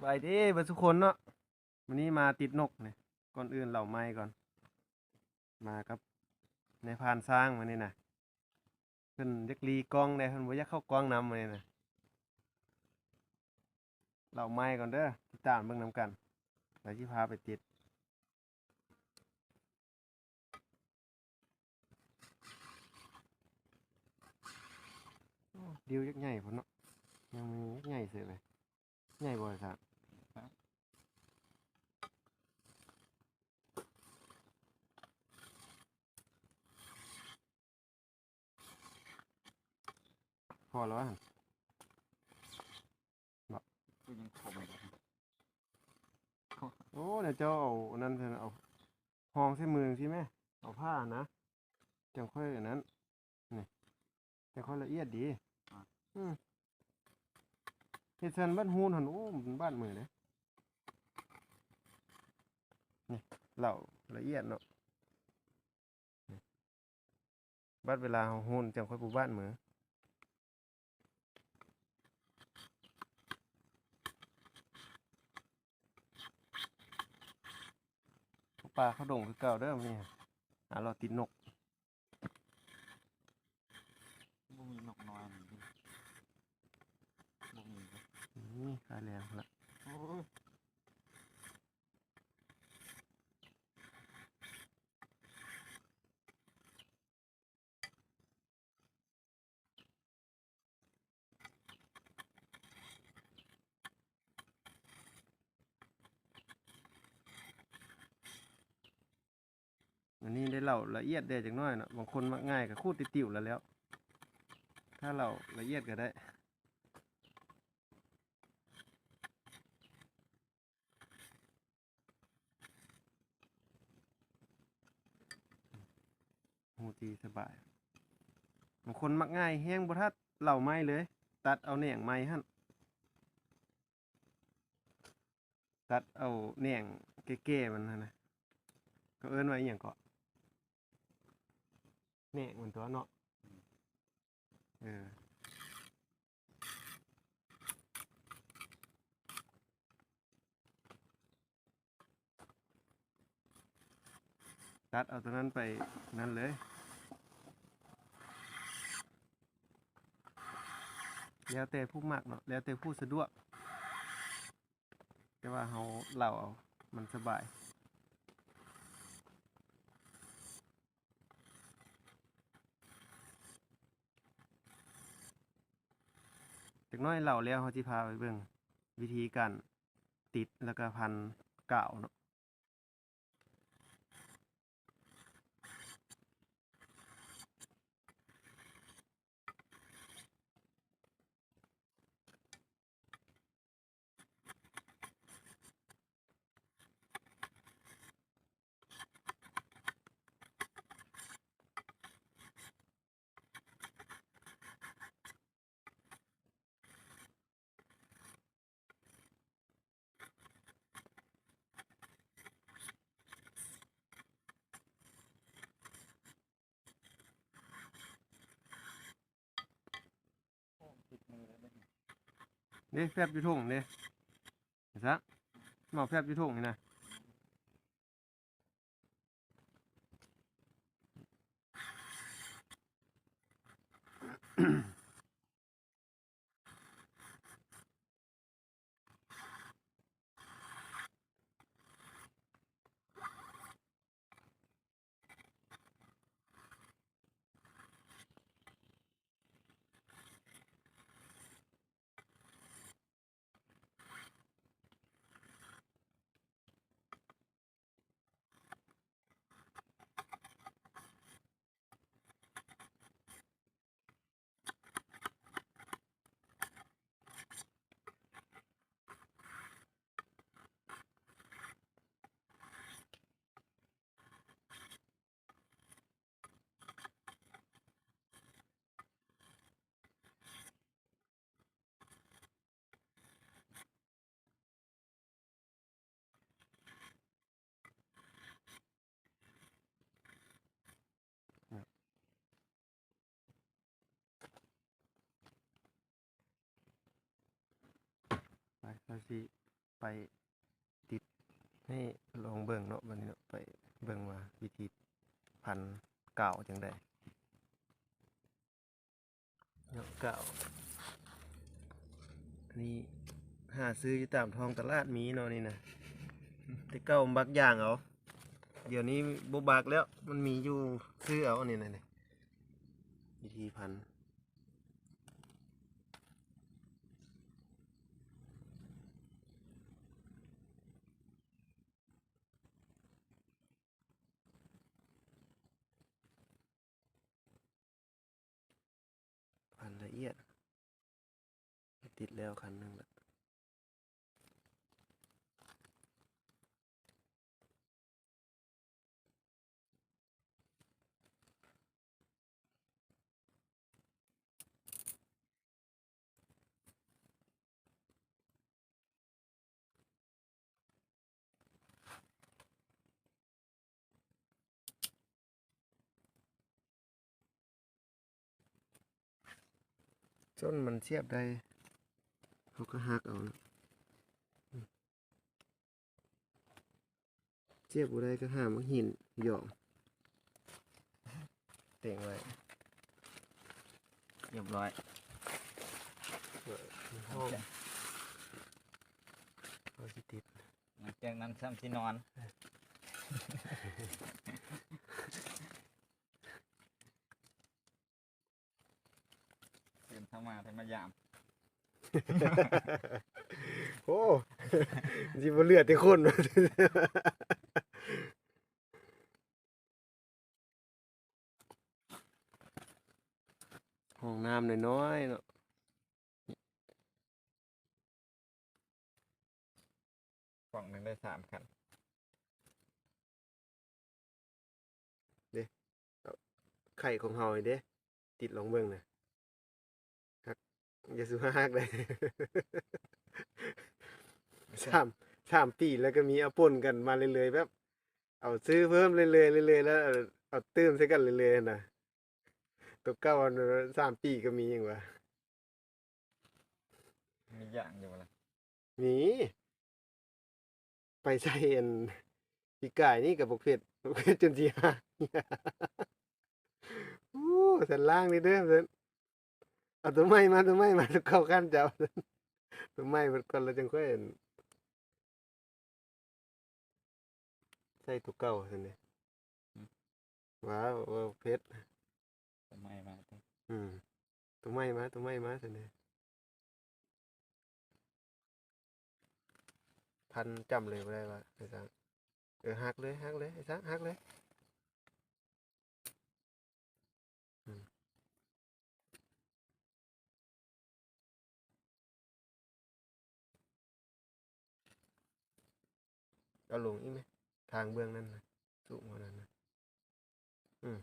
ສະບາຍດີເບິດທຸກຄົນເນາະ, ມື້ນີ້ມາຕິດນົກນີ້. ກ່ອນອື່ນເລົ່າໄມ້ກ່ອນ, ມາກັບນາຍພານຊ້າງມື້ນີ້ນະ. ເພິ່ນຢາກລີກ້ອງແດ່, ເພິ່ນບໍ່ຢາກເຂົ້າກ້ອງນຳມື້ນີ້ນະ. ເລົ່າໄມ້ກ່ອນເດີ, ຕິດຕາມເບິ່ງນຳກັນ, ແລ້ວຊິພາໄປຕິດ. ໂອ້ ດິວຍັກໃຫຍ່ພຸ້ນເນາະ, ຍັງມີຍັກໃຫຍ່ເສີຍເລີຍ. ໃຫຍ່ບໍ່ຊະ? ພໍແລ້ວຫວາ? ບໍ່ ຄືຍັງຄົມຢູ່. ໂອ້ ແລ້ວເຈົ້າເອົາອັນນັ້ນ ເອົາຮອງໃສ່ມືຈັ່ງຊີ້ແມ, ເອົາຜ້ານະ, ຈັ່ງຄ່ອຍອັນນັ້ນ. ນີ້ ແຕ່ຄ່ອຍລະອຽດດີ. ອືມ ເຮັດຊັ້ນບັດຮູນຫັ້ນ ໂອ້ ມັນບາດມືເດ້. ນີ້ ເລົ່າລະອຽດເນາະ, ນີ້ ບັດເວລາເຮົາຮູນຈັ່ງຄ່ອຍບໍ່ບາດມື. ເຂົ້າປ່າເຂົ້າດົງຄືເກົ່າເດີມື້ນີ້, ຫາເລາະຕິດນົກ. ບໍ່ມີນົກນ້ອຍນີ້ ບໍ່ມີເດ້. ນີ້ ຄາແລງພຸ້ນລະ. ໂອ້ຍ ອັນນີ້ໄດ້ເລົ່າລະອຽດແດ່ຈັກໜ້ອຍເນາະ, ບາງຄົນມັກງ່າຍກໍຂູດຕິວໆແລ້ວແລ້ວ, ຖ້າເລົ່າລະອຽດກໍໄດ້. ຮູ້ຕີສະບາຍ. ບາງຄົນມັກງ່າຍແຮງ ບໍ່ທັນເລົ່າໄມ້ເລີຍ, ຕັດເອົາແໜງໄມ້ຫັ້ນ, ຕັດເອົາແໜງແກ່ໆມັນຫັ້ນນະ. ເຂົາເອີ້ນວ່າອີ່ຫຍັງເກາະ? ແໜງມັນຕົວະເນາະ. ເອີ ຕັດເອົາຕົວນັ້ນໄປນັ້ນເລີຍ, ແລ້ວແຕ່ຜູ້ມັກເນາະ, ແລ້ວແຕ່ຜູ້ສະດວກ, ແຕ່ວ່າເຮົາເລົ່າເອົາ ມັນສະບາຍ. ຈັກໜ້ອຍເລົ່າແລ້ວ ເຮົາຊິພາໄປເບິ່ງວິທີການຕິດ ແລ້ວກະພັນກາວເນາະ. ເດ້ ແຟບຢູ່ຖົງເດ້ ຊະ ເໝາະແຟບຢູ່ຖົງນີ້ນະ. ໄປ ເຮົາຊິ ໄປຕິດໃຫ້ລອງເບິ່ງເນາະ ບັດນີ້ເນາະ ໄປເບິ່ງວ່າວິທີພັນກາວຈັ່ງໃດ. ເນາະ ກາວ ອັນນີ້ຫາຊື້ຢູ່ຕາມທ້ອງຕະຫຼາດມີເນາະ ນີ້ນະ. ແຕ່ເກົ່າບັກຢາງເອົາ ດຽວນີ້ບໍ່ບັກແລ້ວ ມັນມີຢູ່ ຊື້ເອົາ ອັນນີ້ນະ ນີ້ ວິທີພັນ. ພັນລະອຽດ ຕິດແລ້ວຄັນໜຶ່ງລະ. ຈົນມັນສຽບໄດ້ ເຮົາກໍຫັກເອົາ. ສຽບບໍ່ໄດ້ກໍຫາໝາກຫີນຢອງ ເຕັງໄວ້ ຮຽບຮ້ອຍ. ເຮົາຊິຕິດ ຫຼັງຈາກນັ້ນຊ້ຳຊິນອນ. ເດີນເຂົ້າມາ ເພິ່ນມາຢາມ. ໂອ້ ຊິບໍ່ເຫຼືອແຕ່ຄົນ. ຫ້ອງນ້ຳນ້ອຍໆເນາະ. ກ້ອງໜຶ່ງໄດ້ສາມຄັນເດ້. ໄຂ່ຂອງເຮົານີ້ເດ້ ຕິດລອງເບິ່ງນະ. ຫັກ ຢ່າສູ່ວ່າຫັກເດ້. ສາມ ສາມປີແລ້ວກໍມີ ເອົາປົນກັນມາເລື້ອຍໆ ແບບ ເອົາຊື້ເພີ່ມເລື້ອຍໆ ເລື້ອຍໆ ແລ້ວເອົາຕື່ມໃສ່ກັນເລື້ອຍໆ ຫັ້ນນະ. ຕົວເກົ່າ ສາມປີກໍມີຫຍັງວະ. ມີຢາງຢູ່ບໍ່ລະ? ມີ. ໄປໃສ່ອັນ ປີກາຍນີ້ກັບບັກເພັດ ບັກເພັດຈົນຊິຫັກ. ໂອ້ ສັນລ້າງນີ້ເດີ ເອົາຕົວໃໝ່ມາ ຕົວໃໝ່ມາ ຕົວເກົ່າຄັນເຈົ້າ. ຕົວໃໝ່ເບິດກ່ອນ ແລ້ວຈັ່ງຄ່ອຍອັນ ໃສ່ຕົວເກົ່າຊັ້ນເດ້. ອືມ ວ້າວ ເວົ້າເຜັດ ຕົວໃໝ່ມາຕິ. ອືມ ຕົວໃໝ່ມາ ຕົວໃໝ່ມາຊັ້ນເດ້. ພັນຈ້ຳເລີຍບໍ່ໄດ້ວ່າ ໄອ້ຊ້າງ. ເອີ ຫັກເລີຍ ຫັກເລີຍ ໄອ້ຊ້າງ ຫັກເລີຍ. ອືມ ເອົາລົງອີກແມະ ທາງເບື້ອງນັ້ນນະ ສູງກວ່ານັ້ນນະ. ອືມ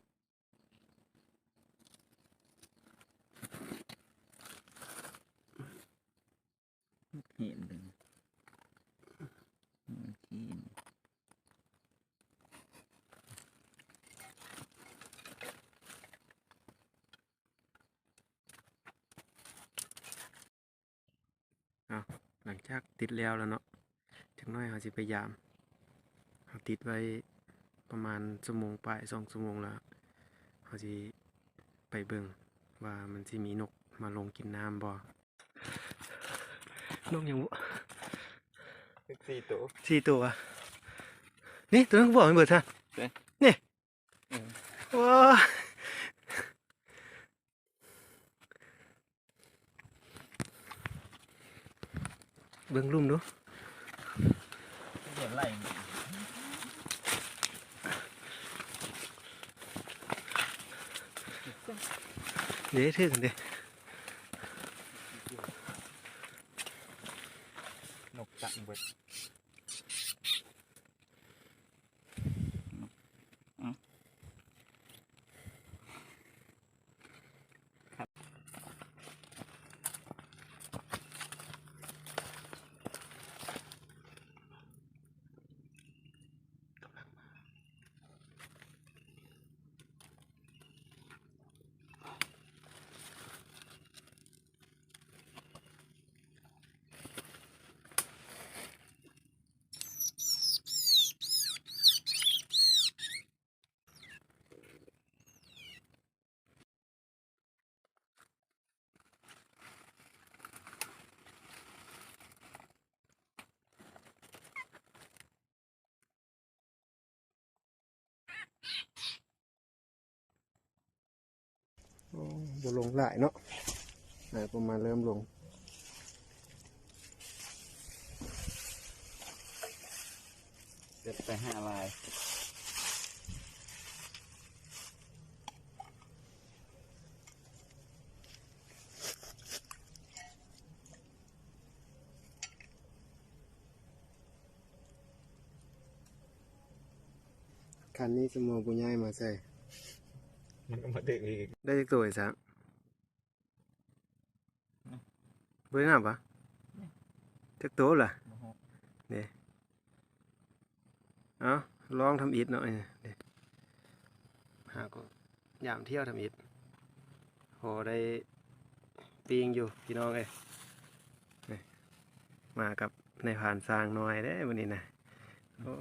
ເຫັນເລີຍ ມັນເຫັນ. ເອົາ ຫຼັງຈາກຕິດແລ້ວແລ້ວເນາະ ຈັກໜ້ອຍເຮົາຊິໄປຢາມ. ເຮົາຕິດໄວ້ປະມານຊົ່ວໂມງປາຍ ສອງຊົ່ວໂມງແລ້ວ ເຮົາຊິໄປເບິ່ງວ່າມັນຊິມີນົກມາລົງກິນນ້ຳບໍ່. ນົກຫຍັງບຸ? ສີ່ໂຕ ສີ່ໂຕຫວາ? ນີ້ ໂຕນັ້ນກໍບອກໃຫ້ເບີດຊະ. ນີ້ ເອີ ໂອ້ຍ. ເບິ່ງລຸ່ມດູ ເດ້ ຖືກເດ້ ນົກຕັນເບິດ. ກ ບໍ່ລົງຫຼາຍເນາະ ຫຼາຍປະມານເລີ່ມລົງ ເກັບໄປຫ້າລາຍ. ຄັນນີ້ສະໝໍຜູ້ໃຫຍ່ມາໃສ່ ມັນກໍມາດຶກອີກ. ໄດ້ຈັກໂຕຊະ? ບໍ່ໄດ້ນັບຫວາ? ຈັກໂຕລະ? ບໍ່ຮູ້ ເດ້. ເອົາ ລອງທຳອິດເນາະ ເອີ ເດ້ ຫາກໍຢາມທ່ຽວທຳອິດ ພໍໄດ້ປີ້ງຢູ່ພີ່ນ້ອງເອີຍ. ນີ້ ມາກັບນາຍພານຊ້າງນ້ອຍເດ້ມື້ນີ້ນະ. ໂອ້